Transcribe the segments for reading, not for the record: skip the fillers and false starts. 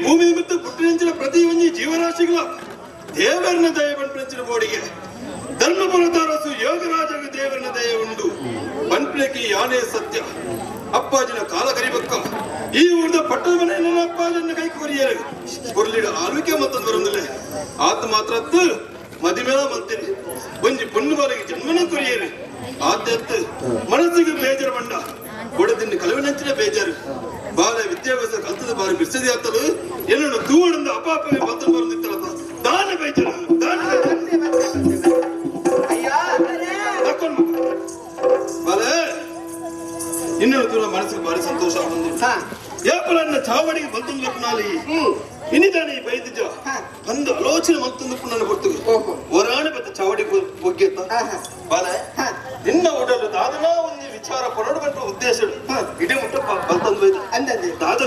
ಭೂಮಿ ಮತ್ತು ಪುಟ್ಟಿನಂಚಿನ ಪ್ರತಿ ಒಂಜಿ ಜೀವರಾಶಿಗಳ ದೇವರನ ದಯ ಪನ್ಪಿನಂಚಿನ ಬೋಡಿಗೆ ಧರ್ಮಪುರದಾರಸು ಯೋಗರಾಜನ ದೇವರನ ದಯ ಉಂಡು ಪನ್ಪಿನಕ್ಕೆ ಯಾನೇ ಸತ್ಯ. ಅಪ್ಪಾಜಿನ ಕಾಲ ಕರಿಬಕ್ಕ ಈ ಊರ್ದ ಪಟ್ಟದ ಮನೆ ನನ್ನ ಅಪ್ಪಾಜನ್ನ ಕೈ ಕೊರಿಯರು ಕೊರ್ಲಿಡ ಆಳ್ವಿಕೆ ಮತ್ತೊಂದು ಬರಂದಿಲ್ಲ. ಆತ ಮಾತ್ರ ಮದಿಮೇಳ ಮಂತೀನಿ ಒಂಜಿ ಪೊಣ್ಣು ಬಾಲಿಗೆ ಜನ್ಮನ ಕೊರಿಯರು. ಆದ್ಯತ್ತು ಮನಸ್ಸಿಗೆ ಬೇಜಾರು ಬಂಡ ಕೊಡದಿನ್ನ ಕಲವಿನಂಚಿನ ಬೇಜಾರು. ಬಾಲ ವಿದ್ಯಾಭ್ಯಾಸ ಕಲ್ತದ ಬಾರಿ ಬಿರ್ಸದಿ ಆಗ್ತಲು ಏನನ್ನು ತೂವಡಂದ ಅಪಾಪವೇ ಬಂತ ಬರಂದಿತ್ತಲ್ಲ. ದಾನ ಬೇಜಾರು, ದಾನ ಬೇಜಾರು. ಅಯ್ಯ. ತಕೊಂಡು ಬಾಲೆ ಇನ್ನೊಂದು ತೂರ ಮನಸ್ಸಿಗೆ ಭಾರಿ ಸಂತೋಷ ಬಂದು ಏಪಲನ್ನ ಚಾವಡಿಗೆ ಬಂತು ನಾಲಿ ಇನ್ನಿದಾನೆ ಈ ಬೈದಿಜ ಬಂದು ಆಲೋಚನೆ ಮಂತಂದು ಪುಣ್ಣನ ಕೊಡ್ತು ಒರಾಣೆ ಬತ್ತ ಚಾವಡಿ ಬೊಗ್ಗೆತ್ತ. ಬಾಲೆ, ನಿನ್ನ ಉಡಲು ದಾದನ ಒಂದು ವಿಚಾರ ಪರಡು ಬಂಟ ಉದ್ದೇಶ ಇಡೀ ಮುಟ್ಟ ಬಲ್ತಂದು ಬೈದ ಅಂದಂದೆ ದಾದ.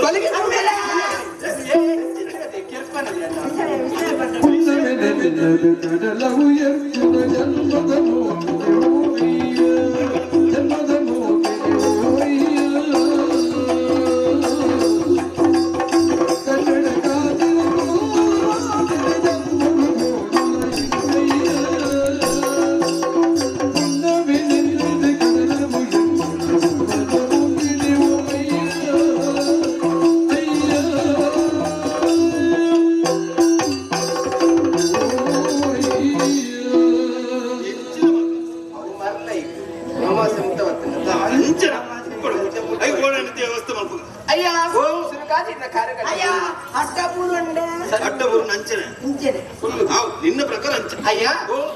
ಜನ್ಮದ ಜನ್ಮದ ಕನ್ನಡ. ಮರ್ಲ ಈಗ ಅಮಾವಾಸ್ಯೆ ಮುಟ್ಟ ಬರ್ತದೆ. ಅಂಚನ I ಓಡಾಣ ವ್ಯವಸ್ಥೆ ಮಲ್ಪುಗ. ಅಯ್ಯ, ಸುರುಕಾಜಿನ ಕಾರ್ಯಕರ್ತ. ಅಯ್ಯ, ಅಡ್ಡ ಬೂರುಂಡೆ. ಅಡ್ಡ ಬರು ಅಂಚನೆ. ಇಂಚನೆ. ಆವ್ ನಿನ್ನ ಪ್ರಕಾರ ಅಂಚ. ಅಯ್ಯ,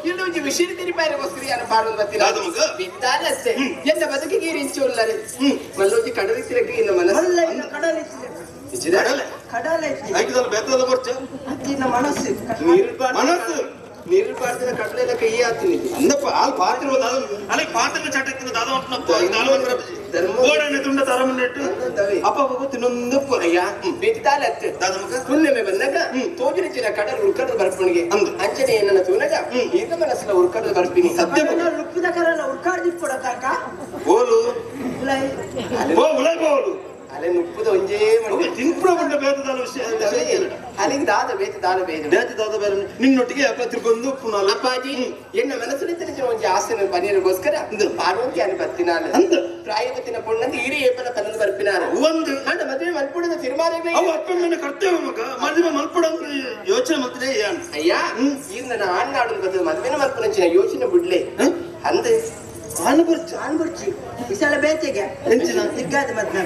ಇಲ್ಲಿ ಒಂಜಿ ವಿಷಯ ತಿರಿಪಾಯರಿಗೋಸ್ಕರ ಯಾರು ಪಾಡೊಂದು ಬರ್ತಿಲ್ಲ. ದಾದ ಮಗ? ಬಿದ್ದಾನೆ ಅಷ್ಟೇ ಎನ್ನ ಬದುಕಿಗೆ ಇಂಚು ಉಲ್ಲರೆ ಮಲ್ಲೊಂಜಿ ಕಡಲಿತ್ತಿರಕ್ಕೆ ಇನ್ನ ಮನಸ್ಸು ಮಲ್ಲ ಇನ್ನ ಕಡಲೆ ಇತ್ತಿದೆ. ಕಡಲೆ. ಕಡಲೆ ಇತ್ತಿದೆ. ಐಕದಲ್ಲ ಬೇತದಲ್ಲ ಬರ್ಚ. ಅತ್ತಿನ ಮನಸ್ಸು. ನೀರು ಪಾಡ್ದಿನ ಮನಸ್ಸು. ನೀರು ಪಾಡ್ದಿನ ಕಡಲೆ ಕೈ ಆತೀನಿ. అందప్ప ఆల్ పాత్ర దాద అలా పాత్ర చట్టెత్తిన దాద ఉంటున్నಪ್ಪ ಧರ್ಮ. ಓಡಾನೆ ತುಂಡ ತರಮನ್ನೆಟ್ಟು ಅಂದಂದವೇ. ಅಪ್ಪ ಅಪ್ಪ ತಿನ್ನೊಂದಪ್ಪ. ಅಯ್ಯ, ಬಿದ್ದಾಲೆ ಅತ್ತೆ. ದಾದ ಮಗ. ಪುಣ್ಯಮೆ ಬಂದಾಗ ತೋಜಿನ ಕಡಲು ಉರ್ಕಡಲು ಬರ್ಪಣಿಗೆ ಅಂದು. ಅಂಚನೆ ಏನನ್ನ ತೂನಗ ಈಗ ಮನಸ್ಸಿನ ಉರ್ಕಡಲು ಬರ್ಪಿನಿ. ಸತ್ಯ ಮಗ. ರುಪ್ಪಿದ ಕರಲ ಉರ್ಕಾಡ್ದಿಪ್ಪಡ ಕಾಕ. ಓಲು. ಉಲೈ. ಓ ಉಲೈ ಬೋಲು. ಅಲೆ ನುಪ್ಪುದ ಒಂಜೇ ಅವೆ ತಿನ್ಪುಡ ಉಂಡ ಬೇತದಾಲ ವಿಷಯ. ಅಲ್ಲಿಗೆ ದಾದ ಬೇತ ದಾದ ಬೇದ. ಬೇತ ದಾದ ಬೇರೆ ನಿನ್ನೊಟ್ಟಿಗೆ ಅಪ್ಪ ತಿರ್ಗೊಂದು ಪುನಾಲ. ಅಪ್ಪಾಜಿ, ಎನ್ನ ಮನಸ್ಸಿನ ತಿಳಿದ ಒಂಜಿ ಆಸೆನ ಪನೀರ್ಗೋಸ್ಕರ ಅಂದು. ಪಾರ್ವತಿ ಅನ್ನು ಬತ್ತಿನಾನ ಅಂದು. ಪ್ರಾಯವತಿನ ಪೊಣ್ಣಂದು ಈರಿ ಏಪನ ಪನ್ನಂದು ಬರ್ಪಿನಾನ. ಒಂದು. ಅಂಡ ಮದುವೆ ಮಲ್ಪುಡದ ತೀರ್ಮಾನವೇ. ಅವು ಅಪ್ಪಮ್ಮನ ಕರ್ತವ್ಯ ಮಗ. ಮದುವೆ ಮಲ್ಪಡ ಯೋಚನೆ ಮಲ್ತದೆ ಯಾನ್. ಅಯ್ಯ, ಈಗ ನನ್ನ ಆಣ್ಣಾಡು ಬರ್ತದೆ ಮದುವೆನ ಮಲ್ಪುನಂಚಿನ ಯೋಚನೆ ಬಿಡ್ಲೆ ಅಂದೆ. ಆನು ಬರ್ಚ. ಆನ್ ಬುರ್ಚಿ ವಿಶಾಲ ಬೇತೆಗೆ. ಎಂಚಿನ? ತಿಗ್ಗಾದ ಮದ್ನ.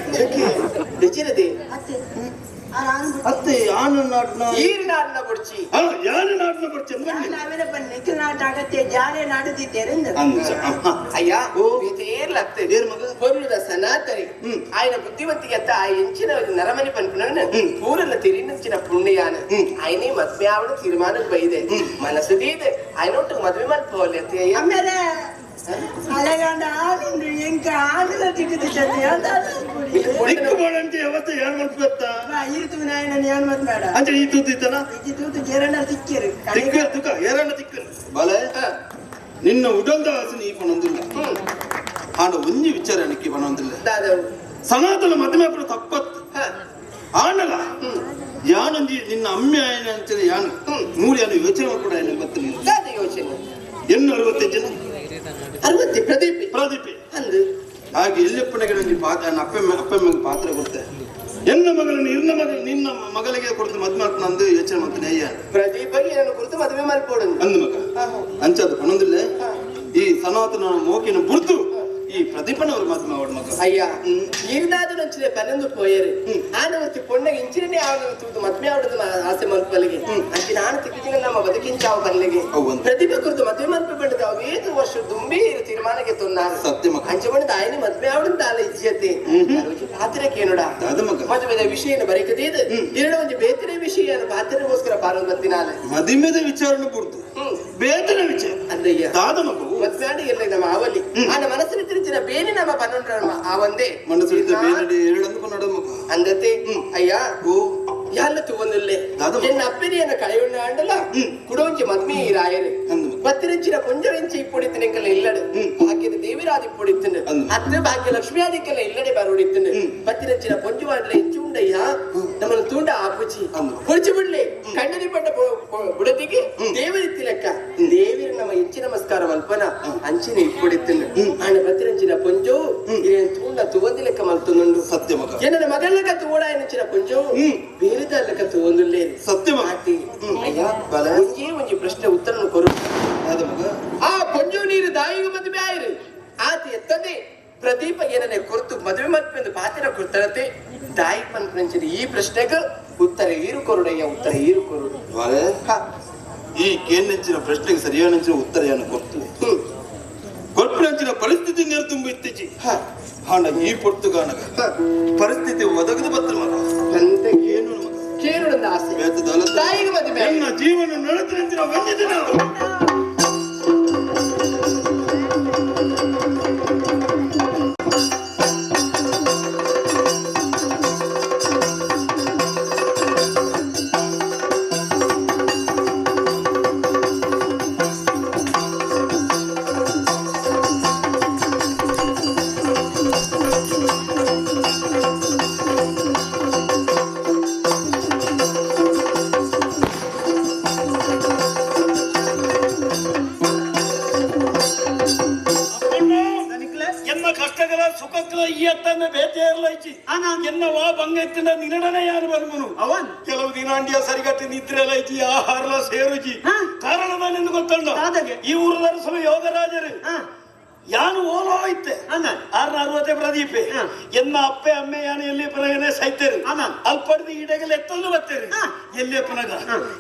ನಿಚಿರದೆ. ಅತ್ತೆ ಆರ್ ಆನ್ ಬುರ್ಚಿ. ಅತ್ತೆ ಆನು ನಾಟ್ನ. ಈರಿ ನಾಡಿನ ಬುಡ್ಚಿ. ಆ ಯಾನು ನಾಟ್ನ ಬರ್ಚ ಅಂದ್ ಬನ್ನಿ. ನಾವೇನ ಬನ್ನಿ ನಾಟ ಅಗತ್ಯ ಜಾಲೆ ನಾಡುದಿದ್ದೇರೆಂದು. ಅಂಚ. ಅಯ್ಯ. ಓ. ಬೇತೇರ್ಲತ್ತೆ. ಏರ್ ಮಗ? ಪೊರ್ಲುದ ಸನಾತರಿ ఆయన ಬುದ್ಧಿವಂತಿಗೆ ಅತ್ತ ಆ ಎಂಚಿನ ನರಮನಿ ಪನ್ಪುನನ್ ಪೂರಲ ತಿರಿನಂಚಿನ ಪುಣ್ಯಾನ ఆయనే ಮದ್ವೆ ಆವಡ ತೀರ್ಮಾನಕ್ಕೆ ಬೈದೆ ಮನಸ್ಸು ದೀದೆ ఆయనೊಟ್ಟು ಮದ್ವೆ ಮಲ್ಪೋಲೆ ಅತ್ತೆ ಅಯ್ಯ. ಆಮೇಲೆ ಅಲೆಗಂಡ ಆನುಂಡು ಎಂಕ ಆನುಲ ತಿಕ್ಕುದು ಚಟ್ನಿ ಅಂತ. ದಿಕ್ಕು ಬೋಳಂತೆ ವ್ಯವಸ್ಥೆ ಯಾರು ಮಲ್ಪತ್ತ. ಇರುತು ನಾಯನ ಏನ್ ಮತ್ ಬೇಡ. ಅಂಚ ಈ ತೂತಿತ್ತನ. ಇಜ್ಜಿ ತೂತು ಜೇರಣ್ಣ ತಿಕ್ಕಿರು. ತಿಕ್ಕ ತುಕ ಏರಣ್ಣ ತಿಕ್ಕ ಬಲೆ. ನಿನ್ನ ಉಡಲ್ದ ಆಸೆ ನೀ ಪಣೊಂದಿಲ್ಲ. ಆಂಡ ಒಂಜಿ ವಿಚಾರ ನಿಕ್ಕಿ ಪಣೊಂದಿಲ್ಲ. ದಾದವು. ಸನಾತನ ಮದುವೆ ಅಪ್ಪನ ತಪ್ಪತ್ತು. ಆಂಡಲ ಯಾನೊಂಜಿ ನಿನ್ನ ಅಮ್ಮೆ ಆಯನ ಅಂಚನೆ ಯಾನು ಮೂರು ಯಾನು ಯೋಚನೆ ಮಾಡ್ಕೊಡ ಆಯನ ಗೊತ್ತು ನೀನು. ದಾದ ಯೋಚನೆ. ಎನ್ನು 65 ಜನ. 60 ಪ್ರದೀಪಿ. ಪ್ರದೀಪಿ. ಅಂದು. ಹಾಗೆ ಎಲ್ಲಿಪ್ಪನಿಗೆ ಒಂಜಿ ಪಾತ್ರ ಅಪ್ಪಮ್ಮ ಅಪ್ಪಮ್ಮಗೆ ಪಾತ್ರ ಕೊಡ್ತೆ. ಎನ್ನ ಮಗಳನ್ನು ಇರ್ನ ಮಗಳ ನಿನ್ನ ಮಗಳಿಗೆ ಕೊಡ್ತು ಮದ್ವೆ ಮಾಡ್ಕೊಂಡು ಅಂದು ಯೋಚನೆ ಮಾಡ್ತಾನೆ ಅಯ್ಯ. ಪ್ರದೀಪಗೆ ನನ್ನ ಕುರಿತು ಮದುವೆ ಮಲ್ಪೋಡು. ಅಂದು ಮಗ. ಅಂಚದು ಪಣೊಂದಿಲ್ಲ. ಈ ಸನಾತನ ಮೋಕಿನ ಬುರ್ದು ಈ ಪ್ರದೀಪನವರು ಮದ್ವೆ ಮಾಡು ಮಗ. ಅಯ್ಯ, ಈರ್ದಾದ ನಂಚಿನ ಪನ್ನೊಂದು ಪೋಯರು ಆನವರ್ತಿ ಪೊಣ್ಣಗೆ ಇಂಚಿನೇ ಆವನ ತೂದು ಮದ್ವೆ ಆವಡದ ಆಸೆ ಮಲ್ಪಲಿಗೆ ಅಂಚಿನ ಆಣ ತಿಕ್ಕಿನ ನಮ್ಮ ಬದುಕಿಂಚಾವ ಬನ್ಲಿಗೆ. ಅವು ಒಂದು. ಪ್ರತಿಭೆ ಕುರಿತು ಮದ್ವೆ ಮಲ್ಪ ಬಂಡದ ಅವೇದು ವರ್ಷ ದುಂಬಿ ತೀರ್ಮಾನಕ್ಕೆ ತೊನ್ನಾರು. ಸತ್ಯ ಮಗ. ಅಂಚೆ ಬಂಡದ ಆಯನ ಮದ್ವೆ ಆವಡದ ತಾಲ ಇಜ್ಜತೆ ಪಾತ್ರಕ್ಕೇನುಡ. ದಾದ ಮಗ. ಮದುವೆದ ವಿಷಯನ ಬರೆಕದೀದು ಎರಡು ಒಂಜಿ ಬೇತನೆ ವಿಷಯ ಪಾತ್ರಗೋಸ್ಕರ ಪಾರ್ವತಿ ಬತ್ತಿನಾಲೆ. ಮದಿಮೆದ ವಿಚಾರನ ಬುರ್ದು ಬೇತನ ವಿಚಾರ. ಅಂದಯ್ಯ. ದಾದ ಮಗು. ಮದ್ವೆ ಆಂಡ ಎಲ್ಲ ನಮ್ಮ ಆವಲಿ ಆನ ಮನಸ್ಸಿನ ತಿರುಚಿನ ಬೇನೆ ನಮ್ಮ ಪನ್ನೊಂಡ್ರ ಆ ಒಂದೇ. ಮನಸ್ಸು ಬೇನಡಿ ಎರಡಂದು ಕನ್ನಡ ಮಗ. ಅಂದತೆ ಅಯ್ಯ. ಓ. ಯಾಲ್ಲ ತೂವೊಂದುಲ್ಲೆ ಎನ್ನ ಅಪ್ಪೆರಿಯನ್ನ ಕಳೆಯುಣ್ಣ ಆಂಡಲ ಕುಡೋಂಜಿ ಮದ್ಮೆ ಈ ರಾಯರು ಬತ್ತಿರಂಚಿನ ಪೊಂಜವೆಂಚಿ ಇಪ್ಪೊಡಿತ್ತಿನ ಇಲ್ಲಡು ಭಾಗ್ಯದ ದೇವಿರಾದಿ ಇಪ್ಪೊಡಿತ್ತಿನ ಅತ್ತ ಭಾಗ್ಯ ಲಕ್ಷ್ಮಿಯಾದಿಕ್ಕೆಲ್ಲ ಇಲ್ಲಡೆ ಬರೋಡಿತ್ತಿನ ಬತ್ತಿರಂಚಿನ ಪೊಂಜುವಾಡ್ಲೆ ಇಂಚು ಉಂಡಯ್ಯ ನಮ್ಮನ್ನು ತೂಂಡ ಆಪುಚಿ ಪೊಡಿಚು ಬಿಡ್ಲಿ ಕಣ್ಣನಿ ಪಟ್ಟ ಬುಡತಿಗೆ ದೇವರಿತ್ತಿ ಲೆಕ್ಕ ದೇವಿರ ನಮ್ಮ ಇಂಚಿ ನಮಸ್ಕಾರ ಮಲ್ಪನ ಅಂಚಿನ ಇಪ್ಪೊಡಿತ್ತಿನ ಆಂಡ ಬತ್ತಿರಂಚಿನ ಪೊಂಜೋ ಇರೇನು ತೂಂಡ ತುವಂದಿ ಲೆಕ್ಕ ಮಲ್ತೊಂದುಂಡು ಸತ್ಯ ಮಗ ಎನ್ನ ಮಗಳ ತೋಡ ಪೊಂಜೋ ಬೇರೆದ ಲೆಕ್ಕ ತೂವೊಂದುಲ್ಲೆ ಸತ್ಯ ಮಗ ಅಯ್ಯ ಒಂಜೇ ಒಂಜಿ ಪ್ರಶ್ನೆ ಉತ್ತರ ಕೊರು ಆ ಪೊಂಜೋ ನೀರು ದಾಯಿಗ ಮದುವೆ ಆಯಿರು ಆತ ಎತ್ತದೆ ಪ್ರದೀಪ ಏನನೆ ಕೊರ್ತು ಮದುವೆ ಮಲ್ಪೆಂದು ಪಾತಿರ ಕೊಡ್ತಾರತೆ ದಾಯಿ ಪನ್ಪಂಚಿನ ಈ ಪ್ರಶ್ನೆಗೆ ಉತ್ತರ ಈರು ಕೊರುಡಯ್ಯ ಉತ್ತರ ಈರು ಕೊರುಡು ಈ ಕೇನೆಂಚಿನ ಪ್ರಶ್ನೆಗೆ ಸರಿಯಾದ ಉತ್ತರ ಏನು ಕೊರ್ತು ಕೊರ್ಪಿನಂಚಿನ ಪರಿಸ್ಥಿತಿ ನೀರು ತುಂಬ ಇತ್ತೀಚಿ ಹಾಂಡ ಈ ಪೊರ್ತುಗಾನಗ ಪರಿಸ್ಥಿತಿ ಒದಗದು ಬತ್ತ ಮಗ ಏನು ಕೇಳುವಂತ ಆಸೆ ತಾಯಿಗೆ ಮದುವೆ ನನ್ನ ಜೀವನ ನಡೆದ ಒಂದು ದಿನ ಎನ್ನ ಕಷ್ಟಗಳ ಸುಖಗಳ ಈ ಅತ್ತನ್ನ ಬೇತೆ ಇರಲೈಚಿ ಎನ್ನ ವಾ ಬಂಗತ್ತಿನ ನಿನಡನೆ ಯಾರು ಬರ್ಮನು ಅವನ್ ಕೆಲವು ದಿನ ಅಂಡಿಯ ಸರಿಗಟ್ಟಿ ನಿದ್ರೆ ಲೈಚಿ ಆಹಾರಲ ಸೇರುಜಿ ಕಾರಣ ನಾನೆಂದು ಗೊತ್ತಂಡ ಈ ಊರದರಸಲು ಯೋಗರಾಜರು ಯಾನು ಓಲೋ ಇತ್ತೆ 660 ಪ್ರದೀಪೆ ಎನ್ನ ಅಪ್ಪೆ ಅಮ್ಮೆ ಯಾನು ಎಲ್ಲಿ ಪನಗನೆ ಸೈತೇರು ಅಲ್ಪಡ್ದು ಈಡಗಲ್ ಎತ್ತೊಂದು ಬತ್ತೇರು ಎಲ್ಲಿ ಪನಗ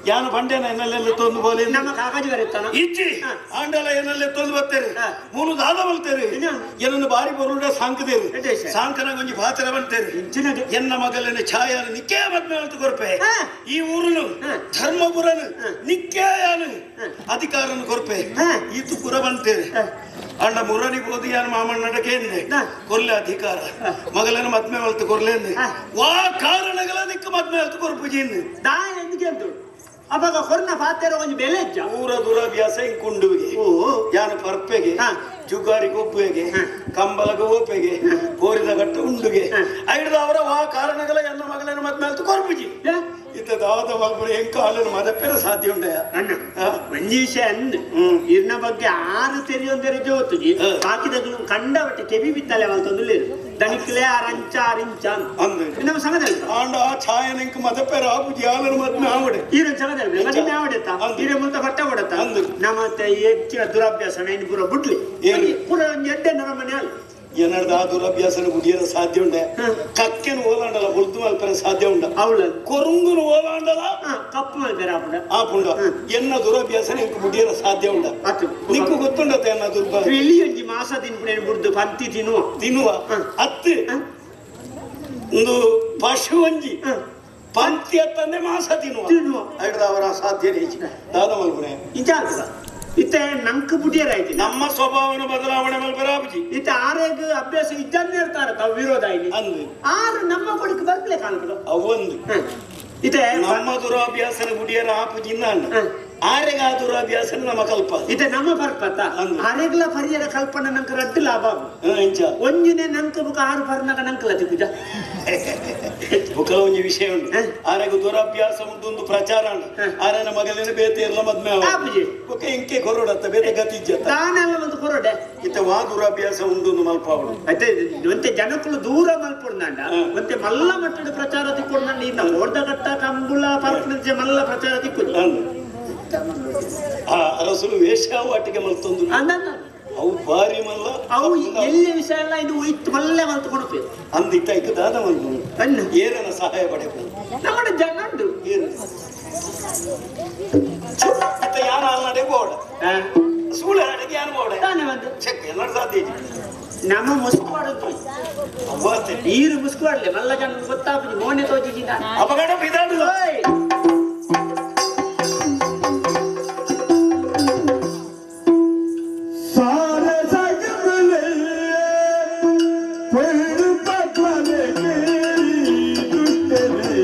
ಯಾನು ಬಂಡೆನ ಎನ್ನಲ್ಲೆಲ್ಲ ತೊಂದು ಬೋಲೆ ನಮ್ಮ ಕಾಗಜ ಬರುತ್ತಾನ ಇಜ್ಜಿ ಆಂಡಲ ಎನ್ನಲ್ಲಿ ಎತ್ತೊಂದು ಬತ್ತೇರು ಮೂಲು ದಾದ ಬಲ್ತೇರು ಏನನ್ನು ಬಾರಿ ಬರುಡ ಸಾಂಕದೇರು ಸಾಂಕನ ಗೊಂಜಿ ಪಾತ್ರ ಬಂತೇರು ಎನ್ನ ಮಗಲನೆ ಛಾಯಾನ ನಿಕ್ಕೇ ಮದ್ಮೆ ಅಂತ ಕೊರ್ಪೆ ಈ ಊರುನು ಧರ್ಮಪುರನು ನಿಕ್ಕೇ ಯಾನು ಅಧಿಕಾರನು ಕೊರ್ಪೆ ಈತು ಪುರ ಬಂತೇರು ಅಂಡ ಮುರನಿ ಬೋಧಿ ಯಾನು ಮಾಮಣ್ಣಡಕ್ಕೆ ಎಂದೆ ಕೊರ್ಲೆ ಅಧಿಕಾರ ಮಗಲನ ಮದ್ಮೆ ಹೊಲ್ತು ಕೊರ್ಲೆ ಎಂದೆ ವಾ ಕಾರಣಗಳ ನಿಕ್ಕ ಮದ್ಮೆ ಹೊಲ್ತು ಕೊರ್ಪುಜಿಂದು ದಾ ಎಂದು ಕೇಳ್ತು ಅವಾಗ ಹೊರ್ನ ಪಾತೆರ ಒಂಜಿ ಬೆಲೆ ಇಜ್ಜ ಊರ ದುರಭ್ಯಾಸ ಇಂಕುಂಡುವಿಗೆ ಯಾನು ಪರ್ಪೆಗೆ ಜುಗಾರಿ ಗೊಬ್ಬುವೆಗೆ ಕಂಬಲಗ ಓಪೆಗೆ ಕೋರಿದ ಗಟ್ಟ ಉಂಡುಗೆ ಐಡ್ದ ಅವರ ವಾ ಕಾರಣಗಳ ಎನ್ನ ಮಗಲನ ಮದ್ಮೆ ಹೊಲ್ತು ಕೊರ್ಪುಜಿ ಇತ್ತ ದಾವದ ಮಲ್ಪುರ ಎಂಕ ಹಾಲನ್ನು ಮದಪ್ಪೆರ ಸಾಧ್ಯ ಉಂಡಯ ಅಣ್ಣ ಮಂಜೀಷ ಅಂದ್ ಇರ್ನ ಬಗ್ಗೆ ಆರು ತೆರಿಯೊಂದೆರೆ ಜೋತುಜಿ ಬಾಕಿದಗಳು ಕಂಡವಟ್ಟೆ ಕೆವಿ ಬಿತ್ತಲೆ ಮಲ್ತೊಂದು ದಣಿಕ್ಲೆ ಆರಂಚ ಆರಿಂಚ ಅಂದ್ ನಮ್ಮ ಸಂಗದ ಆಂಡ ಆ ಛಾಯನಿಂಕ ಮದಪ್ಪೆರ ಆಪುಜಿ ಹಾಲನ್ನು ಮದ್ಮೆ ಆವಡೆ ಈರನ್ ಸಂಗದ ಮದುವೆ ಆವಡೆತ್ತ ಈರೆ ಮುಲ್ತ ಪಟ್ಟ ಕೊಡತ್ತ ಅಂದು. ನಮ್ಮ ಹೆಚ್ಚಿನ ದುರಭ್ಯಾಸ ನೈನ್ ಪೂರ ಬುಡ್ಲಿ ಏನು? ಪೂರ ಒಂಜಿ ಎಡ್ಡೆ ನರಮನೆ ಅಲ್ಲ ಏನರ್ದ ಆ ದುರಭ್ಯಾಸನ ಗುಡಿಯರ ಸಾಧ್ಯ ಉಂಡೆ ಕಕ್ಕೆನು ಓಲಾಂಡಲ ಬುಲ್ದು ಮಲ್ಪೆರ ಸಾಧ್ಯ ಉಂಡ ಅವಳ ಕೊರುಂಗುನು ಓಲಾಂಡಲ ಕಪ್ಪು ಮಲ್ಪೆರ ಆಪುಂಡ ಆಪುಂಡ ಎನ್ನ ದುರಭ್ಯಾಸನ ಇಂಕ್ ಬುಡಿಯರ ಸಾಧ್ಯ ಉಂಡ ಅತ್ತು. ನಿಕ್ಕು ಗೊತ್ತುಂಡತ ಎನ್ನ ದುರ್ಭಾಗ್ಯ ಇಲ್ಲಿ ಒಂಜಿ ಮಾಸ ತಿನ್ಪುಣೆ ಬುಡ್ದು ಪಂತಿ ತಿನ್ನುವ ತಿನ್ನುವ ಅತ್ತು ಒಂದು ಪಶು ಒಂಜಿ ಪಂತಿ ಅತ್ತಂದೆ ಮಾಂಸ ತಿನ್ನುವ ತಿನ್ನುವ. ಐಡ್ದ ಅವರ ಸಾಧ್ಯ ದಾದ ಮಲ್ಪುಣೆ ಇಂಚ ಆಗ್ತದ ಇತ್ತೆ ನಂಕ್ ಬುಡಿಯರ ಆಯ್ತು ನಮ್ಮ ಸ್ವಭಾವನ ಬದಲಾವಣೆ ಮಲ್ಪೆರ ಆಪುಜಿ ಇತ್ತೆ ಆರೋಗ್ಯ ಅಭ್ಯಾಸ ಇದ್ದನ್ನೇ ಇರ್ತಾರೆ ತಾವು ವಿರೋಧ ಇಲ್ಲಿ ಅಂದು ಆರು ನಮ್ಮ ಕೊಡಕ್ಕೆ ಬರ್ಪ್ಲೆ ಕಾಣ್ತದ ಅವೊಂದು ಇತ್ತೆ ನಮ್ಮ ದುರಾಭ್ಯಾಸನ ಗುಡಿಯರ ಆಪುಜಿ ಇನ್ನ ಆರೆಗ ಆ ದುರಾಭ್ಯಾಸನ ನಮ್ಮ ಕಲ್ಪ ಇತ್ತೆ ನಮ್ಮ ಪರ್ಪತ ಅಂದು. ಆರೆಗ್ಲ ಪರಿಯರ ಕಲ್ಪನೆ ನಂಗೆ ರಡ್ಡು ಲಾಭ ಆಗು. ಇಂಚ ಒಂಜಿನೆ ನಂಕ ಬುಕ ಆರು ಪರ್ನಗ ನಂಕಲ ತಿಕ್ಕುಜ ಬುಕಲ ಒಂಜಿ ವಿಷಯ ಉಂಟು ಆರೆಗ ದುರಭ್ಯಾಸ ಉಂಟು ಒಂದು ಪ್ರಚಾರ ಉಂಟು ಆರೆನ ಮಗಲಿನ ಬೇತೆ ಇರಲ ಮದ್ಮೆ ಆಪುಜಿ. ಬೊಕ ಇಂಕೆ ಕೊರಡತ್ತ ಬೇತೆ ಗತಿ ಇಜ್ಜತ್ತ ತಾನೆಲ್ಲ ಒಂದು ಕೊರಡೆ ಇತ್ತೆ ವಾ ದುರಭ್ಯಾಸ ಉಂಟು ಒಂದು ಮಲ್ಪಾವಡು అయితే ಒಂತೆ ಜನಕ್ಕಳು ದೂರ ಮಲ್ಪೊಡ್ದಾಂಡ ಒಂತೆ ಮಲ್ಲ ಮಟ್ಟದ ಪ್ರಚಾರ ತಿಕ್ಕೊಡ್ದಾಂಡ ಇನ್ನ ಓಡ್ದಗಟ್ಟ ಕಂಬುಳ ಪರ್ಪನಂಚೆ ಮಲ್ಲ ಪ್ರಚಾರ ತಿಕ್ಕುದು ಅಂದು. ಆ ಅರಸುಲು ವೇಷಾವಾಟಿಗೆ ಮಲ್ತೊಂದು ಅಂದ ಅವು ಭಾರಿ ಮಲ್ಲ ಅವು ಎಲ್ಲಿ ವಿಷಯ ಎಲ್ಲ ಇದು ಇತ್ತು ಮಲ್ಲೆ ಮಲ್ತು ಕೊಡುತ್ತೆ ಅಂದಿತ್ತ ಇಕ್ಕ ದಾದ ಮಲ್ಪು ಅನ್ನ ಏರನ ಸಹಾಯ ಪಡೆಪು ನಮ್ಮ ಜನ ಉಂಟು ಏರು ಇತ್ತ ಯಾನ ಅಲ್ನಡೆ ಬೋಡ ಸೂಳ ಅಡಿಗೆ ಯಾನ ಬೋಡ ತಾನೇ ಬಂದು ಚೆಕ್ ಎಲ್ಲರೂ ಸಾಧ್ಯ ಇಜ್ಜಿ. ನಮ್ಮ ಮುಸ್ಕು ಆಡುದು ಅವ್ವಾತೆ. ನೀರು ಮುಸ್ಕು ಆಡ್ಲೆ ಮಲ್ಲ ಜನ ಗೊತ್ತಾಪುಜಿ ಮೋನೆ ತೋಜಿಜಿದ ಅಪಘಾತ ಬಿದಾಡು ಓಯ್ ಸಾರ ಸಗಮಲೆ ಪೊಳ್ಳು ಪದ್ಮನೆ ಕೇಳಿ ದುಷ್ಟನೆ.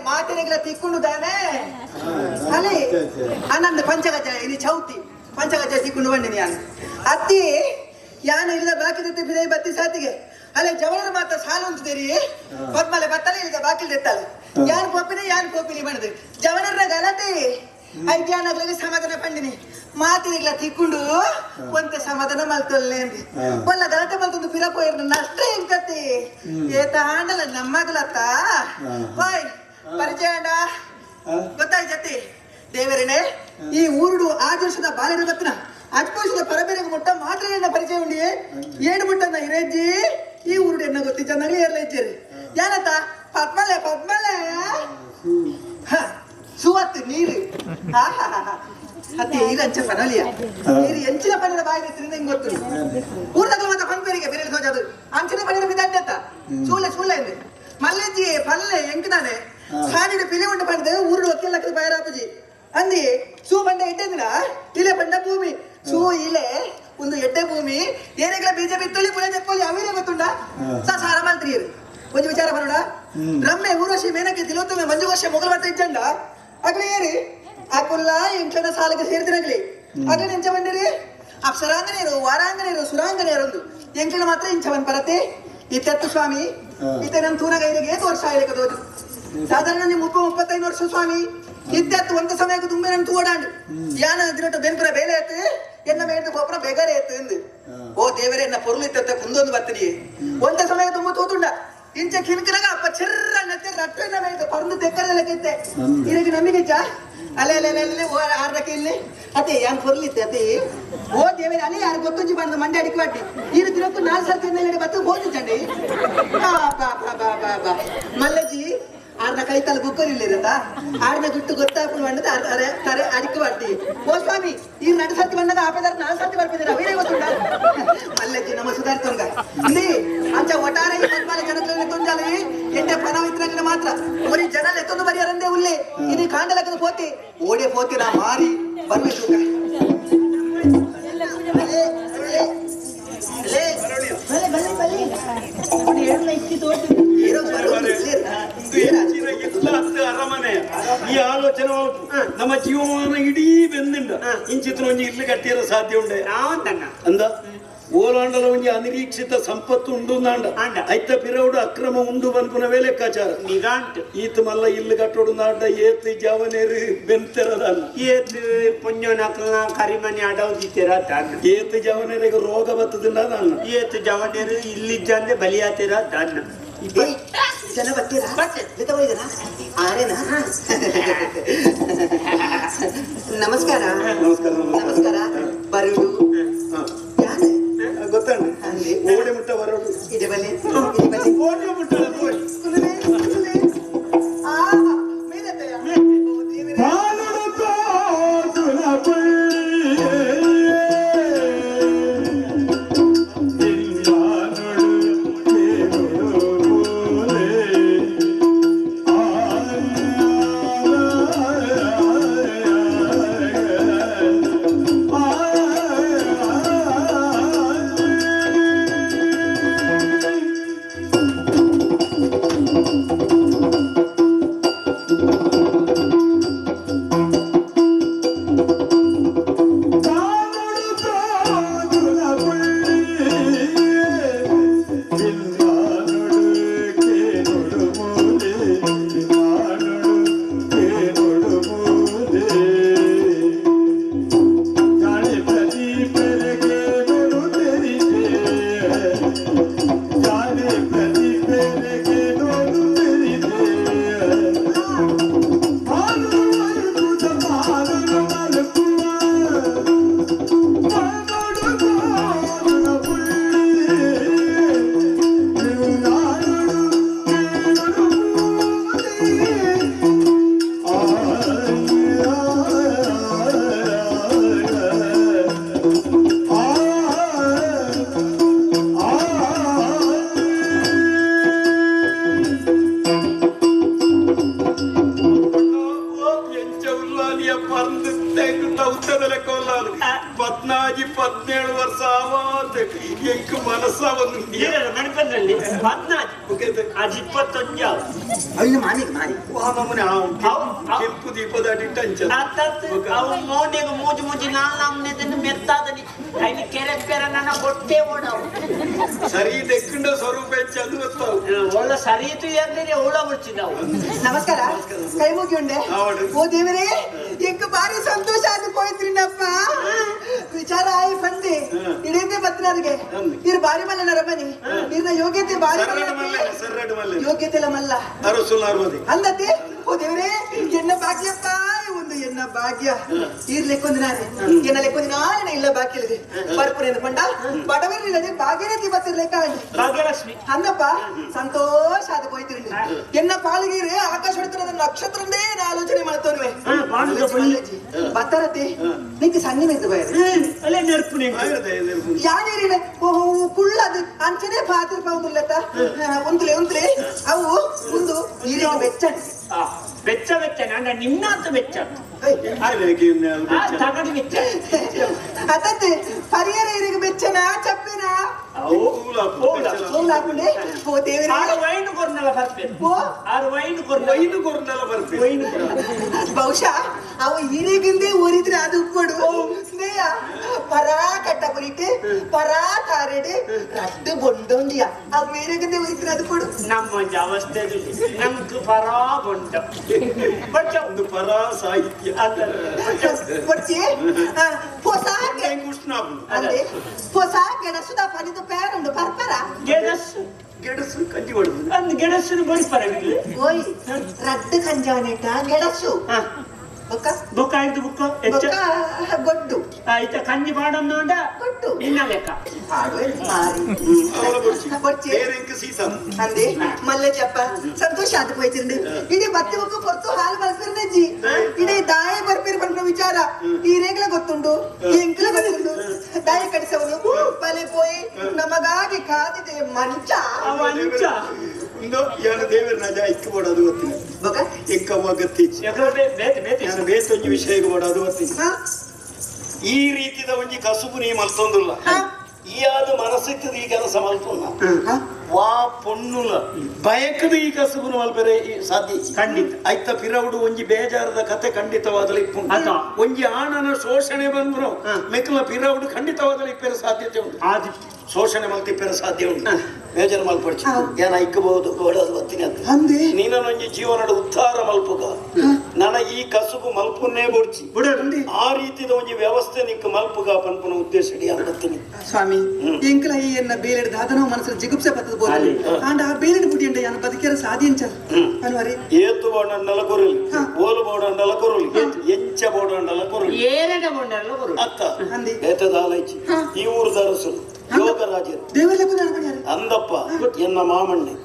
ಮಾತೆರೆಗ್ಲ ತಿಕ್ಕೊಂಡು ದಾನೆ ಅಲೆ ಆನಂದ ಪಂಚಗಜ ಇಲ್ಲಿ ಚೌತಿ ಪಂಚಗಜ ತಿಕ್ಕೊಂಡು ಬಂದಿನಿ ಯಾನು ಅತ್ತಿ ಯಾನು ಇಲ್ಲ ಬಾಕಿ ಬಿದೈ ಬತ್ತಿ ಸಾತಿಗೆ ಅಲ್ಲೇ ಜವಳರ ಮಾತ್ರ ಸಾಲು ಅಂತಿದ್ದೀರಿ ಪದ್ಮಲೆ ಬತ್ತಲೆ ಇಲ್ಲ ಬಾಕಿಲ್ ದೆತ್ತಾಳೆ ಯಾನ್ ಪೋಪಿನಿ ಯಾನ್ ಪೋಪಿನಿ ಬಣ್ಣದು ಜವನರ ಗಲಾಟೆ ಐದ್ಯಾನಾಗ್ಲಿಗೆ ಸಮಾಧಾನ ಪಂಡಿನಿ ಮಾತಿನಿಗ್ಲ ತಿಕ್ಕೊಂಡು ಒಂತೆ ಸಮಾಧಾನ ಮಲ್ತೊಲ್ಲೆ ಅಂది. ಒಲ್ಲ ಗಲಾಟೆ ಮಲ್ತೊಂದು ಪಿರ ಪೋಯಿರ್ನ ನಷ್ಟ ಎಂಕತಿ ಏ ತಾಂಡಲ ನಮ್ಮಗಲತ್ತ. ಓಯ್ ಪರಿಚಯ ಅಂಡ ಗೊತ್ತಾಯ್ತತಿ ದೇವರೇ ಈ ಊರುಡು ಆಜರ್ಷದ ಬಾಲ್ಯದ ಬತ್ತಿನ ಅಜ್ಪೋಷದ ಪರಬೇರೆಗೆ ಮುಟ್ಟ ಮಾತ್ರ ಎನ್ನ ಪರಿಚಯ ಉಂಡಿ ಏಡು ಮುಟ್ಟನ ಇರೇಜ್ಜಿ ಈ ಊರುಡು ಎನ್ನ ಗೊತ್ತಿ ಚೆನ್ನಾಗಿ ಏರ್ಲ ಇಜ್ಜೇರಿ ಯಾನತ್ತ ಪದ್ಮಲೆ ಪದ್ಮಲೆ ಹ, ಸುವತ್ತು ನೀರು. ಅತ್ತೆ ಈರಂಚ ಪನಲಿಯ ನೀರು ಎಂಚಿನ ಪನದ ಬಾಯಿ ತಿಂದ ಹಿಂಗ್ ಗೊತ್ತು ಊರ್ದಾಗಲ ಮತ್ತೆ ಪಂಪೇರಿಗೆ ಬೇರೆ ತೋಜದು ಅಂಚಿನ ಪನದ ಬಿದ್ದಾಡ್ತ ಸೂಳೆ ಸೂಳೆ ಎಂದೆ ಮಲ್ಲೆಜ್ಜಿ ಪಲ್ಲೆ ಎಂಕದಾನೆ ಸಾನಿಡು ಪಿಲಿ ಉಂಟು ಪಂಡದ ಊರುಡು ಒಕ್ಕೆಲ್ಲಕ್ಕದ ಬೈರಾಪುಜಿ ಅಂದಿ ಸೂ ಬಂಡ ಎಡ್ಡೆಂದಿನ ಇಲೆ ಬಂಡ ಭೂಮಿ ಸೂ ಇಲೆ ಒಂದು ಎಡ್ಡೆ ಭೂಮಿ ಏನೇಗ್ಲ ಬಿಜೆಪಿ ತುಳಿ ಪುಳೆ ಜಪ್ಪಲಿ ಅವಿರೇ ಗೊತ್ತುಂಡ ಸಾರ ಮಲ್ತ್ರಿಯರು ಒಂಜಿ ವಿಚಾರ ಬರೋಣ. ರಮ್ಮೆ ಊರ್ವಶಿ ಮೇನಕ್ಕೆ ತಿಲೋತ್ತಮೆ ಮಂಜುಘೋಷ ಮೊಗಲ್ ಬರ್ತಾ ಇಜ್ಜಂಡ ಅಗ್ಲಿ ಏರಿ ಅಕುಲ್ಲ ಎಂಟ್ಲನ ಸಾಲಿಗೆ ಸೇರ್ತಿನಗ್ಲಿ ಅಗ್ಲಿ ಎಂಚ ಬಂದಿರಿ ಅಪ್ಸರಾಂಗನೆಯರು ವಾರಾಂಗನೆಯರು ಸುರಾಂಗನೆಯರೊಂದು ಎಂಟ್ಲನ ಮಾತ್ರ ಇಂಚ ಬಂದ್ ಪರತೆ ಇತ್ತೆತ್ತು ಸ್ವಾಮಿ ಇತ್ತೆ ನನ್ನ ತೂನಗ ಇಲ್ಲಿಗೆ ಏತು ವರ್ಷ ಆಯ್ಲಿಕ್ಕೆ ತೋಜು ಸಾಧಾರಣ ನಿಮ್ಮ 35 ವರ್ಷ ಸ್ವಾಮಿ ಇತ್ತೆತ್ತು ಒಂದು ಸಮಯಕ್ಕೆ ತುಂಬ ನನ್ನ ತೂಡಾಂಡು ಯಾನ ದಿನಟ್ಟು ಬೆನ್ಪುರ ಬೇಲೆ ಆಯ್ತು ಎನ್ನ ಮೇಡ್ದು ಪೋಪುರ ಬೇಗಾರೆ ಆಯ್ತು ಎಂದು ಓ ದೇವರೇ ಎನ್ನ ಪೊರುಳು ಇತ್ತ ಕುಂದೊಂದು ಬತ್ತನಿ ಒಂದ ಸಮಯ ತುಂಬ ತೋತುಂಡ ಇಂಚ ಕಿಣಕಿನಾಗ ಅಪ್ಪ ಚಿರ್ರ ನತ್ತೆ ರಟ್ಟು ಎನ್ನ ಮೇಡ್ದು ಪರಂದು ತೆಕ್ಕರದಲ್ಲಕ್ಕಿತ್ತೆ ಇದಕ್ಕೆ ನಂಬಿಕೆ ಚಾ ಅಲ್ಲೇ ಅಲ್ಲೇ ಅಲ್ಲೇ ಅಲ್ಲೇ ಓ ಆರ್ದಕ್ಕೆ ಇಲ್ಲಿ ಅದೇ ಯಾನ್ ಪೊರ್ಲಿತ್ತೆ ಅದೇ ಓ ದೇವರೇ ಅಲ್ಲಿ ಯಾರು ಗೊತ್ತುಂಚಿ ಬಂದು ಮಂಡೆ ಅಡಿಕೆ ಬಾಟಿ ಈ ದಿನಕ್ಕೂ 4 ಸರ್ತಿ ಎನ್ನ ಬತ್ತು ಬೋದಿ ಚಂಡಿ ಬಾ ಬಾ ಬಾ ಬಾ ಬಾ ಬಾ ಮಲ್ಲಜ್ಜಿ ಆರ್ನ ಕೈತಲ್ ಬುಕ್ಕರಿಲ್ಲಿರತ್ತ ಆರ್ನ ಗುಟ್ಟು ಗೊತ್ತಾಪುಣ ಬಂದದ ಅರೆ ತರೆ ಅಡಿಕೆ ಬಾಟಿ ಓ ಸ್ವಾಮಿ ಈ 2 ಸರ್ತಿ ಬಂದಾಗ ಆಪೆದಾರ 4 ಸರ್ತಿ ಬರ್ಪಿದಾರ ಅವರೇ ಗೊತ್ತುಂಡ ಮಲ್ಲಜ್ಜಿ ನಮ್ಮ ಸುಧಾರಿತೊಂಗ ಇಲ್ಲಿ ಅಂಚ ಒಟಾರೆ ಈ ಪದ್ಮಾಲೆ ಜನಕ್ಲೆಲ್ಲ ತೊಂಜಾಲಿ ಎಡ್ಡೆ ಪನವಿತ್ರಗಳ ಮಾತ್ರ ಒರಿ ಜನ ಎತ್ತೊಂದು ಬರಿಯಾರಂದೇ ಉಲ್ಲೆ ಇದು ಕಾಂಡಲಕ್ಕದ ಪೋತಿ ಓಡೆ ಪೋತಿ ನಾ ಮಾರಿ ಬರ್ಬೇಕು. ಅರಮನೆ ಈ ಆಲೋಚನೆ ನಮ್ಮ ಜೀವಮಾನ ಇಡೀ ಬೆಂದಿಂಡ ಇಂಚಿತ್ರ ಒಂಜಿ ಇಲ್ಲಿ ಕಟ್ಟಿರ ಸಾಧ್ಯ ಉಂಡೆ ಅಂದ ಓಲಾಂಡಲ ಒಂಜಿ ಅನಿರೀಕ್ಷಿತ ಸಂಪತ್ತು ಉಂಡು ನಾಂಡ ಐತ ಪಿರೌಡು ಅಕ್ರಮ ಉಂಡು ಬನ್ಪುನವೇ ಲೆಕ್ಕಾಚಾರ ಈತ ಮಲ್ಲ ಇಲ್ಲಿ ಕಟ್ಟೋಡು ನಾಂಡ ಏತ್ ಜವನೇರು ಬೆಂತೆರದಲ್ಲ ಏತ್ ಪುಣ್ಯನಕ್ಲ ಕರಿಮನಿ ಅಡೌದಿತ್ತೀರ ದಾನ್ನ ಏತ್ ಜವನೇರಿಗೆ ರೋಗ ಬತ್ತದಿಂದ ದಾನ್ನ ಏತ್ ಜವನೇರು ಇಲ್ಲಿದ್ದಂದೆ ಬಲಿಯಾತೀರ ದಾನ್ನ ಜನ ಬರ್ತೀರಾ ಜೊತೆ ಆರೇನಾ? ನಮಸ್ಕಾರ ನಮಸ್ಕಾರ ನಮಸ್ಕಾರ ಬರುಡು ಗೊತ್ತಣ್ಣ ಓಡೆ ಮುಟ್ಟ ಬರೋಡು ಇದೆ ಬನ್ನಿ ಇದೆ ಬನ್ನಿ ಓಡೆ ಮುಟ್ಟ 17 ವರ್ಷ ಆವಾತ ಎಂಕ್ ಮನಸ್ಸ ಒಂದು ಮಣಿಪಂದ್ರಲ್ಲಿ 14 ಅದು 21 ಅಯ್ಯೋ ಮಾಮಿಗೆ ಮಾರಿ ವಾ ನಮೂನೆ ಕೆಂಪು ದೀಪದ ಅಡಿಟ್ಟ ಅಂಚ ಅವು ಮೋನೆಗೆ ಮೂಜಿ ಮೂಜಿ ನಾಲ್ ನಮ್ನೆದನ್ನು ಮೆತ್ತಾದನಿ ಐನಿ ಕೆರೆ ಪೆರ ನನ್ನ ಹೊಟ್ಟೆ ಓಡವು ಸರಿ ದೆಕ್ಕಂಡ ಸ್ವರೂಪ ಹೆಚ್ಚು ಗೊತ್ತಾವು ಒಳ್ಳೆ ಸರಿಯಿತು ಏರ್ಲಿರಿ ಹುಳ ಮುಚ್ಚಿದವು. ನಮಸ್ಕಾರ, ಕೈ ಮುಗಿಯುಂಡೆ. ಹೌದು. ಓ ದೇವರೇ, ಎಂಕ ಬಾರಿ ಸಂತೋಷ ಆದ ಪೋಯ್ತ್ರಿನಪ್ಪ. ವಿಚಾರ ಆಯಿ ಬಂದೆ ಇಡೀ ಬತ್ನಾರಿಗೆ ಇರ್ ಬಾರಿ ಮಲ್ಲ ನರಮನಿ ಇರ್ನ ಯೋಗ್ಯತೆ ಬಾರಿ ಸರ್ರಡು ಮಲ್ಲೆ ಸರ್ರಡು ಮಲ್ಲೆ ಯೋಗ್ಯತೆ ಇಲ್ಲ ಮಲ್ಲ ಅರಸುಲ್ ಅರವದಿ ಅಂದತೆ. ಓ ದೇವರೇ, ಎನ್ನ ಭಾಗ್ಯಪ್ಪ, ಒಂದು ಎನ್ನ ಭಾಗ್ಯ. ಇರ್ ಲೆಕ್ಕೊಂದು ನಾನೆ ಎನ್ನ ಲೆಕ್ಕೊಂದು ನಾನೇ ಇಲ್ಲ ಬಾಕಿ ಇಲ್ಲದೆ ಬರ್ಪುರೇನು ಪಂಡ ಬಡವರಿಲ್ಲದೆ ಭಾಗ್ಯನೇ ಬತ್ತಿರ್ಲೆಕ್ಕ. ಭಾಗ್ಯಲಕ್ಷ್ಮಿ ಅಂದಪ್ಪ, ಸಂತೋಷ ಆದ ಹೋಯ್ತಿರಿ. ಎನ್ನ ಪಾಲಿಗೆ ಆಕಾಶ ಹೊಡಿತಿರೋದ ನಕ್ಷತ್ರದೇ ನಾ ಆಲೋಚನೆ ಮಾಡ್ತೋನ್ವೆ. ಬತ್ತರತಿ ನಿಂಗೆ ಸಣ್ಣ ಮೆದ್ದು ಬಯರು ಅಲ್ಲೇ ನೆರ್ಪು ನಿಂಗೆ ಯಾನೇರಿನ ಓಹೋ ಕುಳ್ಳದು ಅಂಚನೆ ಪಾತ್ರ ಪೌಂದುಲ್ಲತ್ತ ಒಂದುಲೆ ಒಂದುಲೆ ಅವು ಒಂದು ಈರಿಗೆ ಬೆಚ್ಚ. ಬೆಚ್ಚ ಬೆಚ್ಚ ನನ್ನ ನಿನ್ನಾತ ಬೆಚ್ಚ ತಗಡು ಬೆಚ್ಚ. ಅತತ್ತೆ ಪರಿಯರ ಈರಿಗೆ ಬೆಚ್ಚನ ಚಪ್ಪಿನ ಹಾಕೊಂಡೆ. ಓ ದೇವರೇ, ಆರು ವೈನ್ ಕೊರ್ನಲ್ಲ ಬರ್ಪೇರು. ಓ ಆರು ವೈನ್ ಕೊರ್ನ ವೈನು ಕೊರ್ನಲ್ಲ ಬರ್ಪೇರು. ವೈನ್. ಬಹುಶಃ ಅವು ಹಿರಿಗಿಂದೆ ಊರಿದ್ರೆ ಅದು ಉಪ್ಪಡು ಸ್ನೇಹ ಪರಾ ಕಟ್ಟ ಪುರಿಟ್ ಪರಾ ತಾರೆಡೆ ರಡ್ಡು ಬೊಂಡೊಂಡಿಯ ಅವು ಮೇರೆಗಿಂದೆ ಊರಿದ್ರೆ ಅದು ಕೊಡು. ನಮ್ಮ ಒಂಜಿ ಅವಸ್ಥೆ ನಮ್ಗೆ ಪರಾ ಬೊಂಡ ಒಂದು ಪರಾ ಸಾಹಿತ್ಯ. ಕೊಡ್ಚಿ ಹೊಸ ಅಂದೆ ಹೊಸ ಗೆಣಸುದ ಪನಿದ ಪೇರುಂಡು ಪರ್ಪರ. ಗೆಣಸು ಗೆಣಸು ಕಂಜಿ ಹೊಡೆದು ಅಂದ್ ಗೆಣಸು ಬಡಿಪರ. ಓಯ್, ರಡ್ಡು ಕಂಜಾನೇಟ ಗೆಣಸು ಬೊಕ್ಕ. ಬೊಕ್ಕ ಆಯ್ತು ಬುಕ್ಕ ಹೆಚ್ಚ ಬೊಕ್ಕ ಗೊಡ್ಡು. ಆಯ್ತ ಕಂಜಿ ಪಾಡೊಂದು ಗೊಡ್ಡು ನಿನ್ನ ಲೆಕ್ಕ. ಪಾಡುವೆ ಮಾರಿ. ಕೊಡ್ಚಿ. ಸೀತಾ ಅಂದೆ ಮಲ್ಲೆ ಚಪ್ಪ ಸಂತೋಷ ಆದ ಪೋಯ್ತಿರಂಡು. ಇಡೀ ಬತ್ತಿ ಬೊಕ್ಕ ಪೊರ್ತು ಹಾಲು ಬರ್ಪಿರ್ನಜ್ಜಿ ಇಡೀ ದಾಯ ಬರ್ಪಿರ್ ಪನ್ಪುನ ವಿಚಾರ ಈ ರೇಗ್ಲ ಗೊತ್ತುಂಡು, ಎಂಕ್ಲ ಗೊತ್ತುಂಡು. ದಾಯ ಕಡಿಸವನು ಬಲೆ ಪೋಯಿ ನಮಗಾಗಿ ಕಾದಿದೆ ಮಂಚ. ಮಂಚ. ಇಂದು ಯಾನ ದೇವರ ನಜ ಇಕ್ಕ ಬೋಡದು ಗೊತ್ತಿಲ್ಲ. ಬೊಕ್ಕ ಎಂಕವ್ವ ಗತ್ತಿ ಬೇತೆ ಬೇತೆ ಯಾನ ಬೇತೊಂಜಿ ವಿಷಯ ಬೋಡದು ಗೊತ್ತಿಲ್ಲ. ಈ ರೀತಿದ ಒಂಜಿ ಕಸುಬು ನೀ ಮಲ್ತೊಂದುಲ್ಲ. ಈ ಆದ ಮನಸ್ಸಿತ್ತದ ಈ ಕೆಲಸ ಮಲ್ತೊಂದ ವಾ ಪೊಣ್ಣುಲ ಬಯಕದ ಈ ಕಸುಬುನು ಮಲ್ಪೆರೆ ಸಾಧ್ಯ ಖಂಡಿತ. ಐತ ಪಿರವುಡು ಒಂಜಿ ಬೇಜಾರದ ಕತೆ ಖಂಡಿತವಾದಲ ಇಪ್ಪು. ಅದ. ಒಂಜಿ ಆಣನ ಶೋಷಣೆ ಬಂದ್ರು ಮೆಕ್ಲ ಪಿರವುಡು ಖಂಡಿತವಾದಲ ಇಪ್ಪೆರೆ ಸಾಧ್ಯತೆ ಉಂಟು. ಆದಿ ಶೋಷಣೆ ಮಲ್ತಿಪ್ಪೆರೆ ಸಾಧ್ಯ ಉಂಟು. ಬೇಜಾರು ಮಲ್ಪಡ್ಚಿ ಏನ ಇಕ್ಕಬಹುದು ಬೋಡದು ಗೊತ್ತಿನ ಅಂತ. ಅಂದೆ ನೀನೊಂಜಿ ಜೀವನದ ಉದ್ಧಾರ ಮಲ್ಪುಗ ನನ ಈ ಕಸುಬು ಮಲ್ಪುನ್ನೇ ಬೋಡ್ಚಿ. ಬಿಡು. ಆ ರೀತಿದ ಒಂಜಿ ವ್ಯವಸ್ಥೆ ನಿಕ್ಕ ಮಲ್ಪುಗ ಪನ್ಪುನ ಉದ್ದೇಶ ಅಂಬತ್ತೀನಿ. ಸ್ವಾಮಿ, ಎಂಕಲ ಈ ಎನ್ನ ಬೇಲೆಡ್ ದಾದನೋ ಮನಸ್ಸು ಜಿಗುಪ್ಸೆ ಬತ್ತದ ಬೋದು. ಆಂಡ ಆ ಬೇಲೆಡ್ ಬುಡಿ ಯಾನ ಬದುಕಿರ ಸಾಧಿಂಚ ಅನ್ವರಿ. ಏತು ಬೋಡಂಡಲ ಕೊರಲಿ, ಓಲು ಬೋಡಂಡಲ ಕೊರಲಿ, ಎಂಚ ಬೋಡಂಡಲ ಕೊರಲಿ, ಏರಡ ಬೊಂಡಲ್ಲ ಬರು. ಅತ್ತ ಅಂದಿ. ಏತದಾಲೈಚಿ ಈ ಊರು ಅರಸರು ಯೋಗರಾಜರು ದೇವರ ಲೆಕ್ಕ ಅಂದಪ್ಪ ಎನ್ನ ಮಾಮಣ್ಣೆ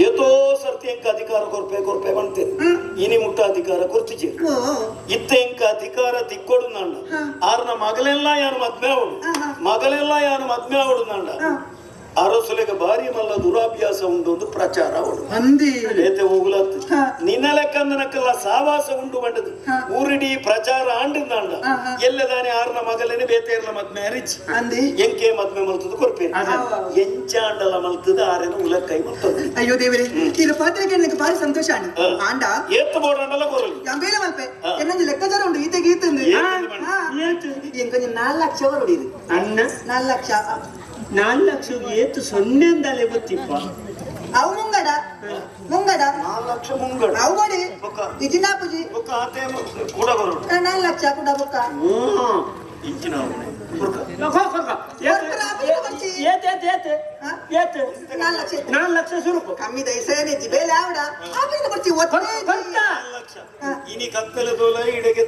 ಏತೋ ಸರ್ತಿ ಎಂಕ ಅಧಿಕಾರ ಕೊರ್ಪೆ ಕೊರ್ಪೆ ಬಂತೇನೆ ಇನಿ ಮುಟ್ಟ ಅಧಿಕಾರ ಕೊರ್ತಿಜೆ. ಓ ಇತ್ತ ಎಂಕ ಅಧಿಕಾರ ತಿಕ್ಕೊಡು ನಾಂಡ ಆರ್ನ ಮಗಲೆಲ್ಲ ಯಾನು ಮದ್ಮೆ ಅವಡು ಮಗಲೆಲ್ಲ ಯಾನು ಮದ್ಮೆ ಅವಡು ನಾಂಡ ಅರಸುಲೆಗೆ ಭಾರಿ ಮಲ್ಲ ದುರಾಭ್ಯಾಸ ಉಂಟು ಒಂದು ಪ್ರಚಾರ ಅವಡು. ಅಂದಿ. ಏತೆ ಹೋಗುಲತ್ತು ನಿನ್ನ ಲೆಕ್ಕಂದನಕ್ಕೆಲ್ಲ ಸಾವಾಸ ಉಂಡು ಬಂಡದು ಊರಿಡಿ ಪ್ರಚಾರ ಆಂಡಿಂದಾಂಡ ಎಲ್ಲದಾನೆ ಆರ್ನ ಮಗಲೇನೆ ಬೇತೇರ್ನ ಮದ್ಮೆ ಅರಿಚಿ ಅಂದಿ. ಎಂಕೆ ಮದ್ಮೆ ಮಲ್ತದ ಕೊರ್ಪೆ ಎಂಚಾಂಡಲ ಮಲ್ತದ ಆರೆನ ಉಲಕ್ಕೈ ಮಲ್ತದ. ಅಯ್ಯೋ ದೇವರೇ, ಇದು ಪಾತ್ರೆಗೆ ನನಗೆ ಭಾರಿ ಸಂತೋಷ ಅಣ್ಣ. ಆಂಡ ಏತ್ತು ಬೋಡಂಡಲ ಕೊರಲಿ. ಬೇಲೆ ಮಲ್ಪೆ എന്നೊಂದು ಲೆಕ್ಕಾಚಾರ ಉಂಟು ಈತೆ ಗೀತಂದು. ಎಂಕೊಂಜಿ 4 ಲಕ್ಷ ಹೊರಡಿದು. ಅಣ್ಣ 4 ಲಕ್ಷ. 4 ಲಕ್ಷ ಏತು ಸೊನ್ನೆ ಅಂದಲೇ ಗೊತ್ತಿಪ್ಪ. ಅವು ಮುಂಗಡ ಮುಂಗಡ. 4 ಲಕ್ಷ ಮುಂಗಡ. ಅವು ಕೊಡಿ ಬೊಕ್ಕ. ಇಜಿನಾಪುಜಿ ಬೊಕ್ಕ ಆತೆ ಕೂಡ ಬರೋಡು. 4 ಲಕ್ಷ ಕೂಡ ಬೊಕ್ಕ. ಇಂಚಿನ ಏತ್ ಏತ್ ಏತ್ ಏತ್? 4 ಲಕ್ಷ. 4 ಲಕ್ಷ ಸುರುಕು. ಕಮ್ಮಿ ದೈಸೇನೆ ಬೇಲೆ ಆವಡ ಆಪಿನ ಕೊಡ್ಚಿ ಒತ್ತೆ. ಕೊರ್ತ. ಇನಿ ಕತ್ತಲೆ ದೋಲ ಇಡೆಗೆ.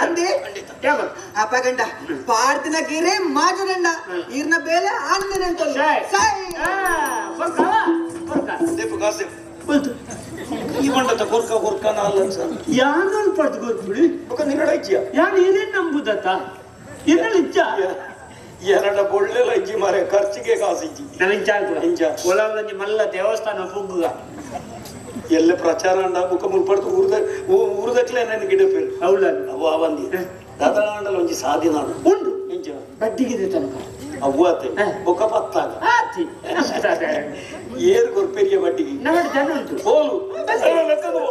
ಅಂದೆ ಅಪ್ಪ ಗಂಡ ಪಾಡ್ದಿನ ಗಿರೆ ಮಾಜುಗಂಡ ಈರ್ನ ಬೇಲೆ ಆಂದಿನ ಅಂತ ಸೈ. ದೇಪು ಕಾಸೆ ಈ ಬಂಡತ ಕೊರ್ಕ ಕೊರ್ಕ 4 ಲಕ್ಷ. ಯಾನಲ್ ಪಡ್ದು ಗೊತ್ಬಿಡಿ. ಬೊಕ್ಕ ನಿನ್ನಡ ಇಚ್ಚಿಯ. ಯಾನ್ ಏನೇನ್ ನಂಬುದತ್ತ ಇನ್ನಲ್ಲಿ ಇಚ್ಚ. ಎರಡ ಬೊಳ್ಳೆಲ ಇಜ್ಜಿ ಮಾರೆ ಖರ್ಚಿಗೆ ಕಾಸು ಇಜ್ಜಿ. ನನಗೆ ಇಂಚ. ಒಳಗೊಂಜಿ ಮಲ್ಲ ದೇವಸ್ಥಾನ ಪುಗ್ಗುಗ. ಎಲ್ಲ ಪ್ರಚಾರ ಅಂಡ ಬುಕ್ಕ ಮುಲ್ಪಡ್ತು ಊರ್ದ ಊರ್ದಕ್ಲೆ ನನ್ನ ಗಿಡ ಪೇರು. ಹೌದ ಅವ್ವ ಬಂದಿ ದಾದನಾಂಡಲ ಒಂಜಿ ಸಾಧಿ ನಾಡು ಉಂಡು ಇಂಚ ಬಡ್ಡಿಗಿದೆ ತನಕ ಅವ್ವಾತೆ ಬೊಕ್ಕ ಪತ್ತಾಗ ಆತಿ. ಏರ್ ಕೊರ್ಪೆರಿಯ ಬಟ್ಟಿಗೆ ನಮ್ಮ ಜನ ಉಂಟು. ಹೋಲು ಲೆಕ್ಕದು.